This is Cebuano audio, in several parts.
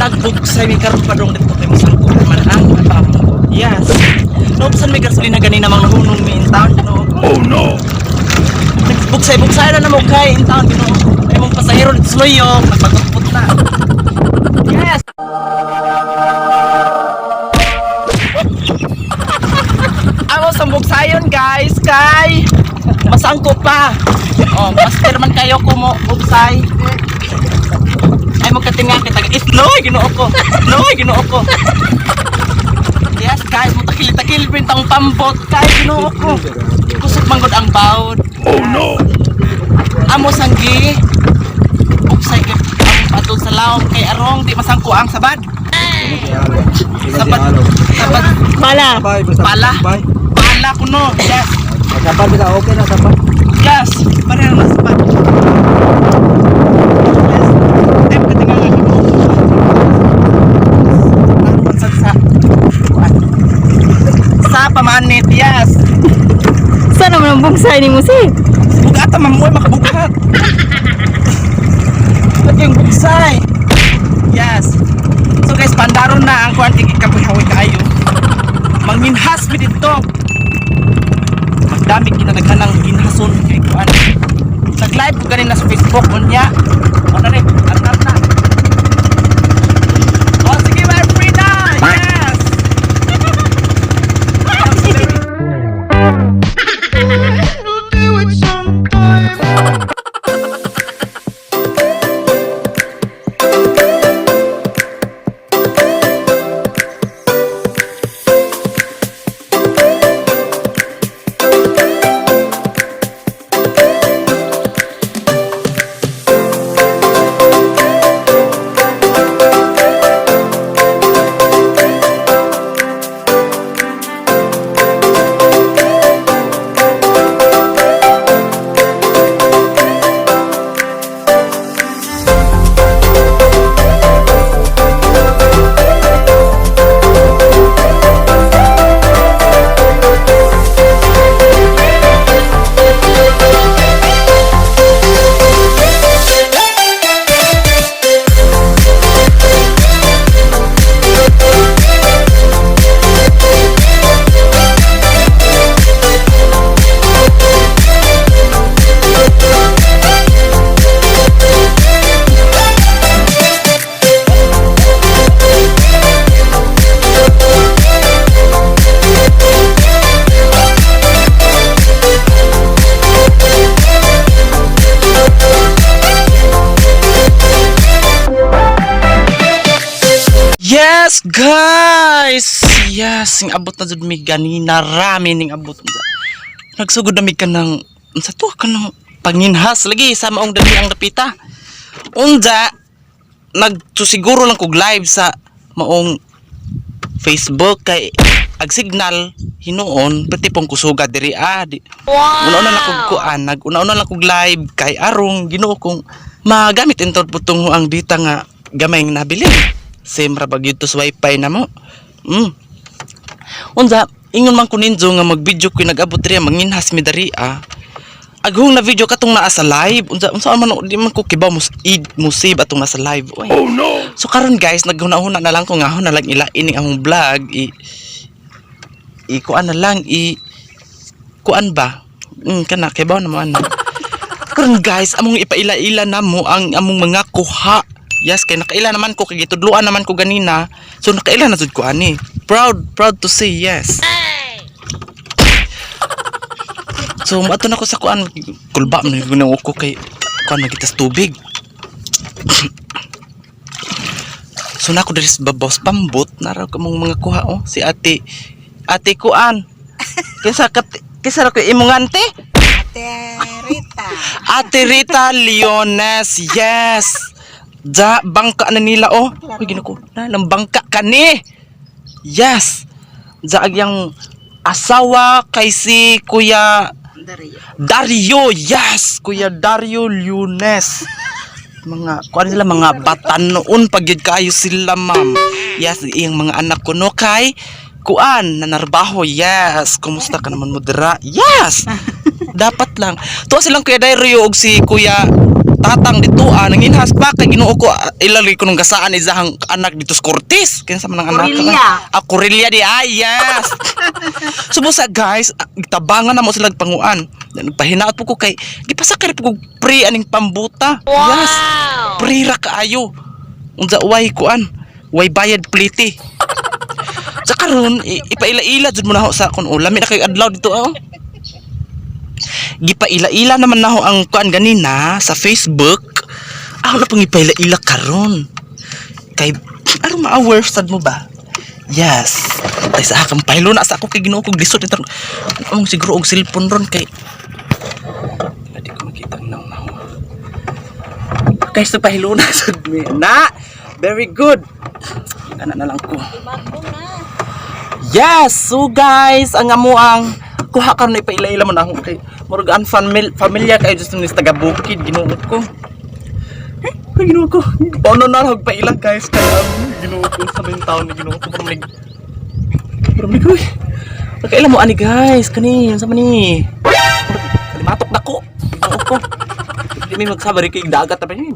Tagbugsay mi karon padong dito kay masangko man ang pambo. Yes. Naubsan mi gasolina ganina mang nahunong mi in town, Ginoo ko. Oh no! Bugsay-bugsay na namo kay in town, Ginoo ko. Ay mong pasahero dito sa Luyok, nagpagput na. Yes. Amo sa bugsayon, guys, kay masangko pa. Oh, master man kayo ko mo bugsay. Ay mo katinga kita. Isnoy, Ginoo ko. Isnoy, Ginoo ko. Yes, guys, mo takil-takil bintang pambot kay Ginoo ko. Kusog man gud ang bawd. Oh no! Amo sanggi. Bugsay kay ang patol sa lawom kay arong di masangko ang sabad. Sabad. Sabad. Pala. Pala. Pala kuno. Yes. Sabar kita okay na sabar. Yes, pareho na sabad. Yes. Ay, katinga nga Ginoo. Naroon sa kuan. Sa pamanit, yes. Saan naman ang bugsay ni mo si? Bugata ma'am, oy makabugat. Laging bugsay. Yes. So guys, pandaron na ang kuan kay kapoy kaayo. Manginhas mi didto. Magdami kinadaghan ng ginhason kay kuan. Nag-live ko ganin na sa Facebook unya. O na rin, andar na. O sige, we're free na. Yes. Yes, guys! Yes, ning abot na jud mi ganina rami ning abot. Nagsugod na mi kanang unsa to kanang panginhas lagi sa maong dali ang dapita. Unja nagsusiguro lang kog live sa maong Facebook kay ag signal hinuon pati pong kusuga diri ah di. Una-una lang kog kuan, nag una-una lang kog live kay arong Ginoo kong magamit intod putong ang dita nga gamay nga nabili. Same ra ba gyud to sa wifi na mo. Unsa ingon man ko ninyo nga mag-video ko nag-abot diri manginhas mi diri ah. Aghong na video katong naa sa live. Unsa unsa man di man ko kibaw mo id mo save atong nasa live. Oy. Oh no! So karon guys, naghuna-huna na lang ko nga na lang ila ini among vlog i i kuan na lang i kuan ba? Kana kay ba na mo ana. Karon guys, among ipaila-ila na mo ang among mga kuha. Yes, kay nakaila naman ko kay gitudloan naman ko ganina. So nakaila na jud ko ani. Proud, proud to say yes. So maato na ko sa kuan, kulba man gyud ko kay kuan magitas tubig. So nako diri sa babaw sa pambot naraw ka mong mga kuha oh si ate ate kuan. Kinsa ka kinsa ra ko imong ante? Ate Rita. Ate Rita Leones. Yes. Ja bangka na nila oh. Uy ginako. Na lang bangka kani. Yes. Ja ag yang asawa kay si Kuya Dario. Dario. Yes, Kuya Dario Leones. Mga kuan sila mga bata noon pag yun kayo sila ma'am. Yes, iyang mga anak ko no kay kuan nanarbaho. Yes, kumusta ka naman mo dira? Yes. Dapat lang. Tuwa silang Kuya Dario og si Kuya tatang dito ah, nanginhas pa kay Ginoo ko ah, ilali ko nung gasaan isahang anak dito sa Cortez. Kinsa man ang anak? Corelia. Ah, Corelia di ay, yes. Subusa guys, ah, tabangan na mo sila panguan. Nagpahinaot po ko kay gipasakay po ko pre aning pambuta. Yes. Pre ra kaayo. Unsa way kuan? Way bayad pliti. Sa karon ipaila-ila jud mo na ho sa kun oh, lami na kay adlaw dito oh. Gipaila-ila naman na ho ang kuan ganina sa Facebook. Ako na pong ipaila-ila karon. Kay aron ma-aware sad mo ba? Yes. Tay sa akong pahilo na sa ako kay Ginoo kog lisod ito. Among siguro og cellphone ron kay wala di ko makita ang naw naw. Guys, so pahilo na sad mi. Na. Very good. Ana na lang ko. Yes, so guys, ang amo ang kuha karon ipaila-ila mo na ako kay murag ang familiar kayo just ni taga bukid Ginoo ko. Eh, ay, Ginoo ko. Paano na ako paila guys kay ang Ginoo ko sa main town ni Ginoo ko parang mig parang mig uy. Nakaila mo ani guys kani sa man ni. Murag kalimatok dako. Ginoo ko. Di mi magsabari kay dagat ta pa ni.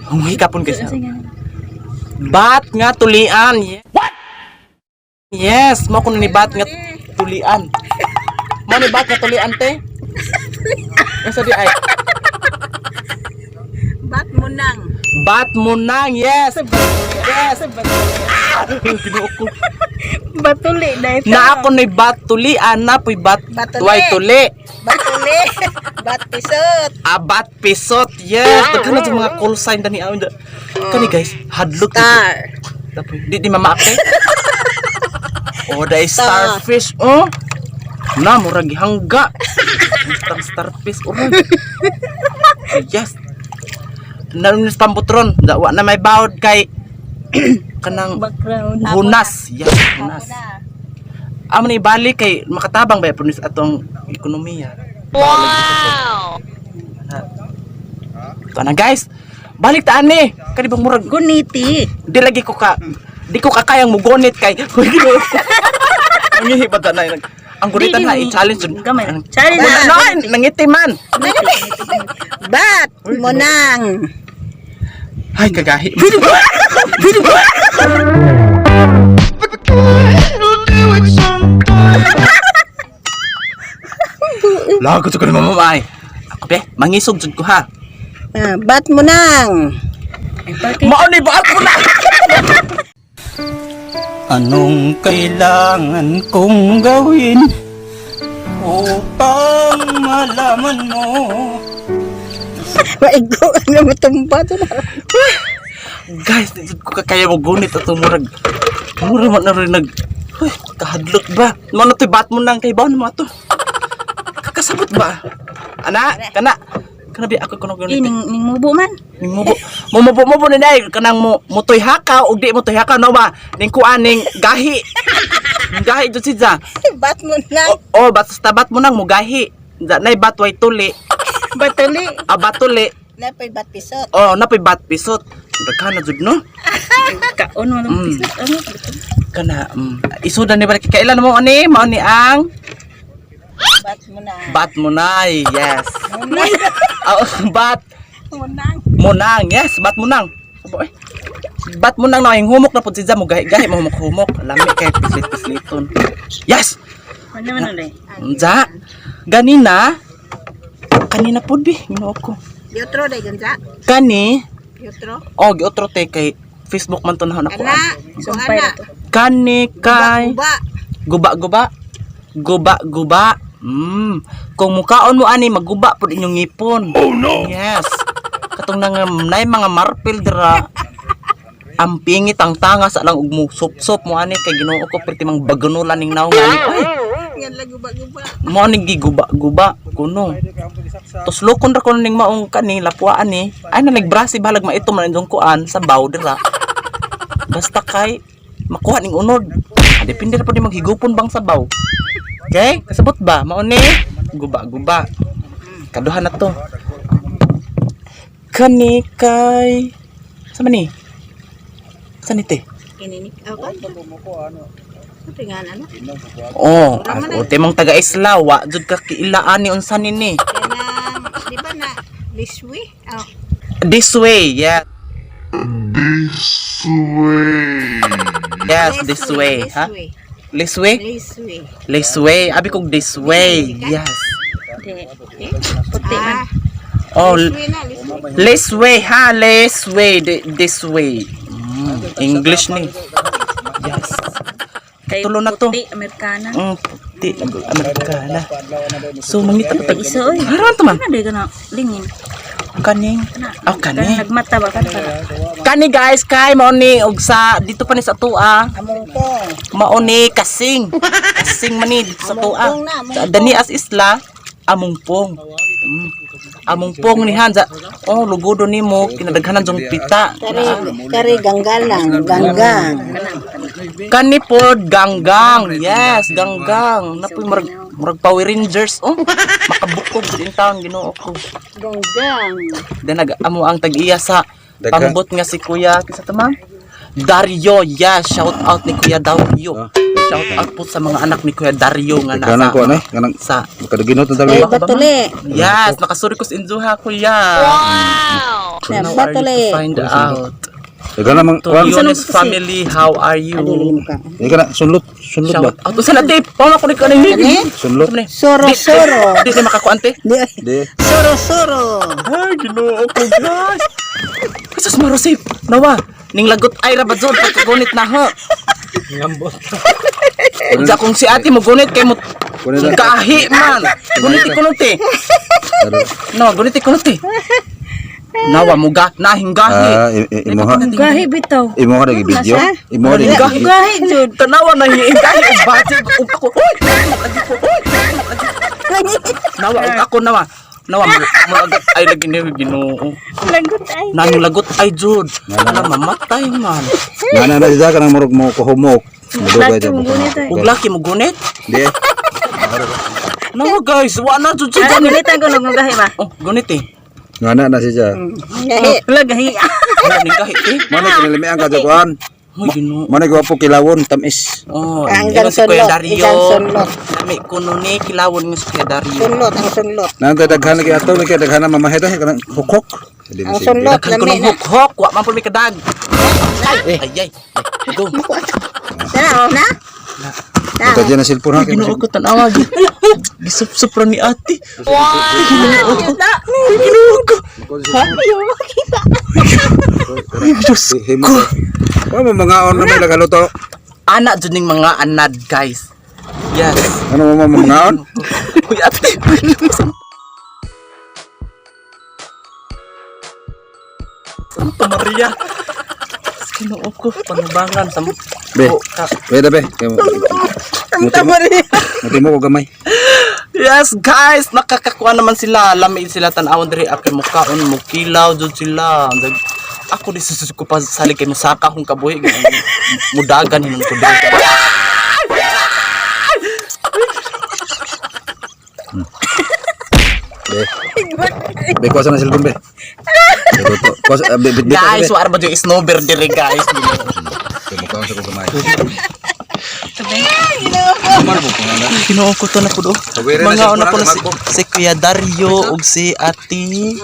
Ang hikapon guys. Bat nga tulian. What? Yes, mo kuno ni bat nga tulian. Mo ni bat nga tulian te. Asa di ay? Bat mo nang. Bat mo nang, yes. Yes. Ah, Ginoo ko. Batuli na ito. Na ako ni bat tulian na puy bat Batuli. tuway tuli. Batuli. Bat pisot. Abat pisot. Yes. Daghan na sa mga call sign dani aw. Kani guys, hadlok dito. Star. Tapoy. Di di mama ate. Oh, dai starfish oh. Na murag gihangga. Tang starfish uray. Yes. Naroon sa pambutron, dawa na may bawd kay kanang Background. hunas. Yes, hunas. Amo ni balik kay makatabang ba punis atong ekonomiya. Wow. Ito na guys. Balik ta ani. Kani bang murag Guniti. di lagi ko ka di ko kakayang mugonit kay Uy, Ginoo ko. Ang ihiba ta na ang gunitan Di, di, ha i-challenge jud. Gamay. Ang- Challenge. Wala na nangiti man. Bat mo nang. Ay kagahi. Lagot ko ni mama ay. Ako be, mangisog jud ko ha. Ah, bat mo nang. Mao ni baat mo na. Anong kailangan kong gawin upang malaman mo? Maigo nga matumba to na. Guys, di jud ko kakaya mo gunit ato murag. Mura man na rin nag Uy, kahadlok ba? Mao na to'y bat mo nang kay bawon mo ato. Kakasabot ba? Ana, kana. Kana bi ako kuno Eh, gunit. ning mubo man. Ning mubo. Mumubo mubo ni day kanang mo mutoy hakaw ug di mutoy hakaw no ba? Ning kuan ning gahi. Ning gahi jud siya. Bat mo nang. O oh, basta bat mo nang mugahi. Da nay bat way tuli. Batuli. Ah, bat tuli. Napay bat pisot. Oh, napoy bat pisot. Daghan na jud no. Kaon mo ng pisot. Ano? Kana isudan ni balik kailan mo ani mao ni ang Bat mo nang. bat mo na yes. Oh, bat Munang. munang yes bat munang. Abo, eh. Bat munang na yung humok na pud siya mo gahi-gahi mo humok-humok. Lami kay pislit-pisliton. Yes. Ano man ulit? Unsa? Ganina kanina pud bi Ginoo ko. Yotro day ganza. Kani Yotro. oh giotro te kay Facebook man to na ako. Ana. So Sumpay ana. na to. Kani kay Guba. guba guba guba guba. Kung mukaon mo ani maguba pud inyong ngipon. Oh no. Yes. Katong nang nay mga marpil dira. Ang pingit ang tanga sa lang ug mo sup-sup mo ani kay Ginoo ko perti mang baganulan ning naong ani. Ay, Ngan lang guba-guba. mo ni giguba-guba kuno. Tuslokon ra kuno ning maong kani lapuan ni. Ay na nagbrasi balag maitom na inyong kuan sa baw dira. Basta kay makuha ning unod. Ah, depende ra pud ni maghigupon bang sabaw. Okay? Kasabot ba? Mao ni guba-guba. Kaduha na to. Kani kay sa man ni? Sa ni te? Kininik ako. Tingnan ano? Oh, o te mong taga Isla, wa jud ka kiilaan ni unsa nini. Kanang, di ba na This way? Oh. This way, yeah. This way. Yes, this way, This ha? way. This way? This way. This way. Abi kog this way. Yes. Di. Puti man. Ah, Oh, this way na, this way. this way, ha? This way. This way. English ni. Yes. Kay Tulo na to. Puti, Amerikana. Puti. Amerikana. So, mangita pa tag. Isa oy. Haran to man. Kana di kana lingin. Kaning. Oh, Kana kani. nagmata ba kana kana. Kani guys, kay mao ni og sa dito pa ni sa tua. Amungkong. Mao ni kasing. Kasing man ni dito sa tua. Amungpong na, amungpong. Sa Danias Isla, amungpong. Amungpong ni Hanza. Oh, lugodo nimo kinadaghanan jong pita. Kari, kari ganggalang, ganggang. Kani pod ganggang. Yes, ganggang. Napoy murag murag Power Rangers oh. Makabukog jud in town Ginoo ko. Ganggang. Then nag amo ang tag-iya sa Daghan. pambot nga si Kuya kinsa to ma'am? Dario, yes, shout out ni Kuya Dario. Shout out po sa mga anak ni Kuya Dario nga Kanang nasa ko ano eh, kanang sa makaduginot na Eh, dalawa. batuli. Yes, nakasuri ko sa Inzuha, Kuya. Wow. Na, Now are you batuli. to find out. Ikaw na mang To kuan. Leones family, how are you? Ikaw na sunlot, sunlot ba? Shout out. Usa na tape. Paano ko ni kanang Sunlot. Soro-soro. Di na makakuan te. Di. Soro-soro. Ay, Ginoo ko, guys. Jesus Marosip. Nawa. Ning lagot ay ra ba jud pagkagunit na ho. Ngambot. Unsa kung si ate mo gunit kay mo Gunit na. gahi man. Gunit ko te. No, gunit ko te. Nawa mo ga nahinggahi. Ah, imuha. Gahi bitaw. Imuha lagi video. Imuha lagi video. Gahi jud. Tanawa na hiinggahi og bati ug ako. Uy! Uy! Nawa ug ako nawa. Nawa mo mo lagot ay lagi ni Ginoo. Lagot ay. Nang lagot ay jud. Ala mamatay man. Nana na siya kanang murag mo kuhumok. Mudugay Laki mo gunit ay. Ug laki mo gunit. Di. Nawa guys, wa na jud siya Ah, gunit. gunitan ko nagmugahi ba? Oh, gunit eh. Nana na siya. Gahi. Wala gahi. Wala ning gahi eh. Mano kinilimi ang kajakuan. Hoy, Ginoo. Mano gwapo kilawon tamis. Oh, Ang ingon si Kuya sunlot, Dario. igang sunlot. Nami kuno ni kilawon nga si Kuya Dario. Sunlot, ang sunlot. Nantay daghan lagi ato lagi daghan na mamahid ay kanang hukok. Di Ang sunlot, Daghan lami kuno na. hukhok, wa man pud mi kadag. Ay, ay, ay. Go. Na, oh, na? Ito dyan na cellphone ha. Ginoo ko tan-awa gi. Gisup-sup ra ni ate. Wow. Ginoo ko. Ha? Diyos ko. Wa mo mga on na may nagaluto. Ana jud ning mga anad, guys. Yes. Ano mo mga on? Uy, ate. Santa Maria. Ginoo ko, panubangan sa Be. Oh, ka. Be da be. Santa Maria. Muti mo ko gamay. Yes, guys, nakakakuha naman sila. Lami sila tan-awon diri akay mukaon mo kilaw jud sila. Ako di susus ko pa salig kay musaka akong kabuhi. Mudagan hinon ko diri. Be. Be kuha sa na cellphone be. Luto. Kuha sa be be. Guys, wa ra ba jud snowbird diri guys. Mukaon sa ko gamay. Ginoo ko to na pud oh. Pagwira na Mga siya, una po na si, magbok. si Kuya Dario ug si Ate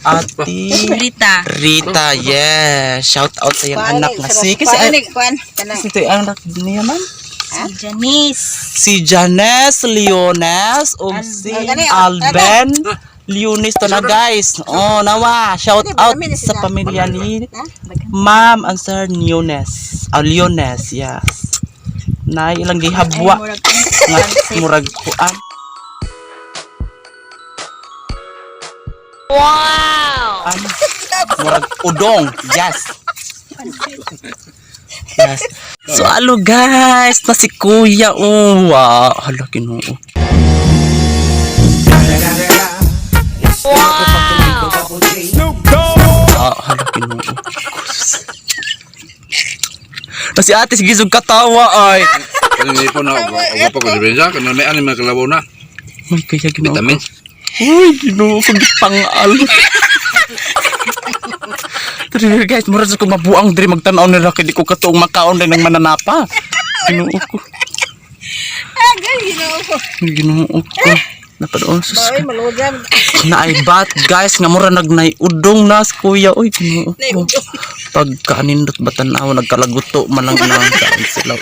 Ate Rita. Rita, yeah. Shout out sa iyang anak nga si kasi Kuan, kuan. Kanang. kasi ito yung anak niya man. Si Janice. Si Janes Leones ug si gani, oh, Alben Leones to na guys. Oh, nawa. Shout out sa pamilya ni Ma'am and Sir Leones. Oh, Leones, yes. Nay ilang gihabwa Murag nga murag kuan. Wow! Murag udong. Yes. Yes. So, alo guys, na si Kuya. Oh, wow. Hala, Ginoo. Wow! Ah, hala, Ginoo. Na si ate, sige, sug katawa ay. Kanang ipon na og pa ko diferensya kanang may ani mga kalabaw na. Uy, kuya, Ginoo. Vitamin. Uy, Ginoo ko gipangal. Pero guys, mura sa ko mabuang diri magtan-aw nila kay di ko katuong makaon din ng mananapa. Ginoo ko. Agay, Ginoo ko. Ginoo ko. Na pa doon. Sus Ay, malugan. Naay bat guys nga mura nagnay udong nas kuya oy, Ginoo ko. Pagkaanindot ba tan-aw nagkalaguto man lang nang kain sila.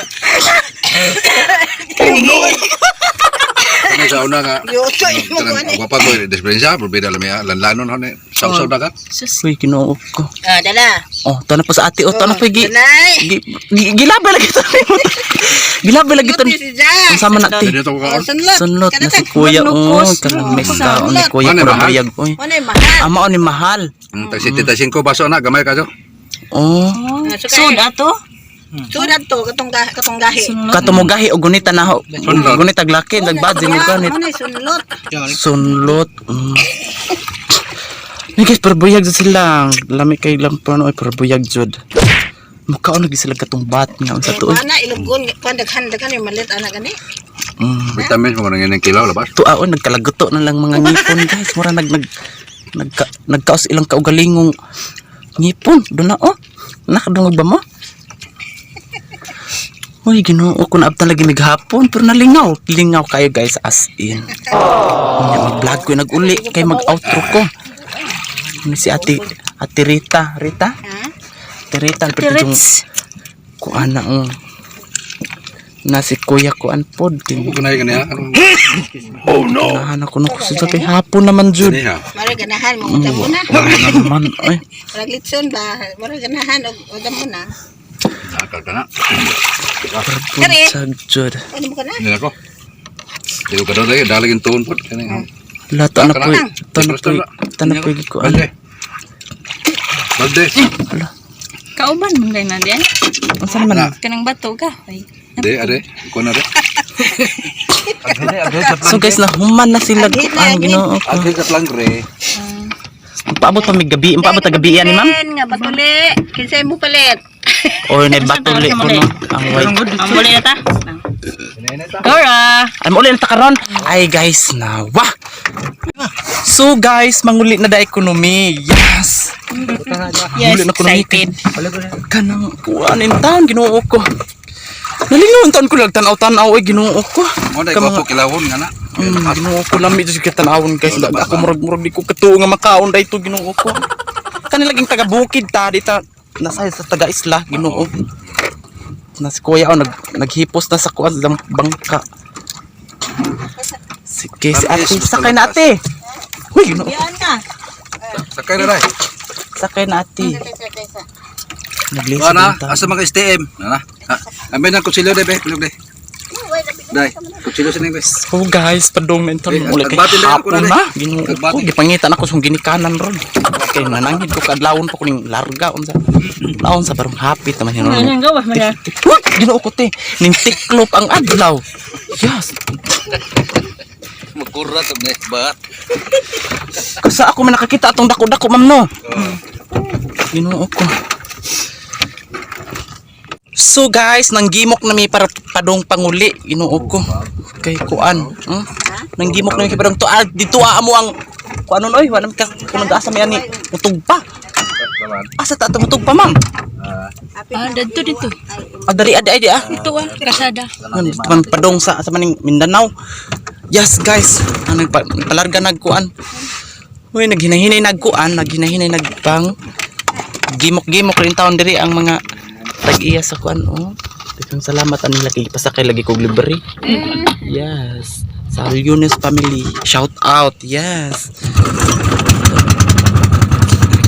Ano sa una nga? Yoto, imo ko Kanang ani. gwapa ko dispensa, berbeda lang ya, lanlanon ho ni. Saw-saw dagat. Sus. Uy, Ginoo ko. Ah, dala. Oh, tana po sa ate. Oh, tana po gi. Tanay. Gilabay lagi to. Gilabay lagi to. Yote si Jack. Ang sama na ti. Dito ko kaon. Oh, sunlot. Sunlot na si kuya. Oh, kanang may kaon ni kuya Ano, pero mahal? buyag oy. Ano yung mahal? Ama ni mahal. Tag 75 baso na gamay kayo. Oh. Sud ato. Surat to, katong gahi. Katumugahi og gunita na ho. Sunlot. Gunita glaki nagbadzi mo ganit. Ano yung sunlot? Sunlot. Ni guys, pero buyag jud sila. Lami kay lampan oy, pero buyag jud. Mukhaon lagi sila katong bat nga unsa to oy. Ana, ilugon. Kuan, daghan, daghan yung malit, anak gani. Vitamins mo nang ining kilaw labas. Tuaon ah, nagkalaguto na lang mga ngipon guys. Mura nag nag nagka, nagkaos ilang kaugalingong ngipon. Doon na oh. Nakadungog ba mo? Uy, Ginoo ko naabtan lagi mighapon pero nalingaw. Lingaw kayo guys as in. Unya, mag-vlog ko nag-uli kay mag-outro ko. Ano si Ate Ate Rita, Rita? Ha? Ate Rita, pero yung Tirits. kuan na oh. Na si Kuya kuan pod. Ko kunay ganiha. Ganahan ako na ko sa kay hapon naman jud. Ganiha. Mara ganahan mo, utang mo na. Wala naman oy. Mara litson ba? Mara ganahan, og utang mo na. Nakal ka na. Bunsag jud. Ano mo ka na? Hindi ako. Di ko kadto lagi dalagin tuon pod kani. Lato na po. Tana po. Tana po kuan. Balde. Balde. Ala. Kauban man gay na diyan. Unsa naman? Na. Kanang bato ka. Ay. Di are, ko na re. So guys, nahuman na sila Agin na, kuan agin. Ginoo ko. Agri sa plangre. Paabot pa mig gabi, paabot ta gabi ani ma'am. Nga batuli. Kinsay mo palit. Oy, nay batuli ko no. Ang white. Ang muli na ta. Dora. Ay, mauli na ta karon. Ay guys, nawa. So guys, manguli na da ekonomi. Yes. Yes, Manguli na ekonomi. excited. Kanang kuan in town Ginoo ko. Nalingaw in taon ko lang tanaw-tanaw ay Ginoo ko. Mo dai Ka ko mga- kilawon nga na. Ginoo ko lami jud ka tanawon guys. Dag ako murag-murag di ko katuo nga makaon dayto Ginoo ko. Kani laging taga bukid ta dita nasa sa taga isla Ginoo. Na si kuya oh, naghipos na sa kuan lang bangka. Sige si ate, sakay na ate. Huy, Ginoo. Yan ka. Sakay na dai. Sakay na ate. Kaysa, kaysa. Naglisod Ana, ang tao. asa mga STM? Ana. Amben ang kutsilyo dai be, kulog dai. Dai, kutsilyo sa be. So guys, padong na intan Eh, uli kay agbati na ako hapon na, na. Ginoo ko, Agbati. gipangitan ako sa ginikanan ron. Kay nananghid ko kadlawon pa ko ning larga unsa. Laon sa barong hapit naman Ano hinon. ang gawa mga? Uy, Ginoo ko te. Ning tiklop ang adlaw. Yes. Magkurat og ne bat. Kasa ako man nakakita atong dako-dako ma'am no. Ginoo ko. So guys, nanggimok na mi para padong panguli, Ginoo ko. Kay kuan, Nanggimok na mi kay padong to ah, dito ah, amo ang kuanon oy, wala ka kung nag-asa mi ani utog pa. Asa ta atong utog pa, ma'am? Ah, dito dito. Ah, dali adi adi ah. Dito ah, kasada. Ngan, dito man padong sa maning Mindanao. Yes, guys. Ano pa palarga nagkuan. Uy, naghinahinay nagkuan, naghinahinay nagpang gimok-gimok rin taon diri ang mga tag-iya sa kuan oh. Daghang salamat ani lagi pasakay lagi kog libre. Yes. Sa Lunes family, shout out. Yes.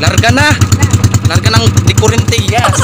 Larga na. Larga ng di kurente. Yes.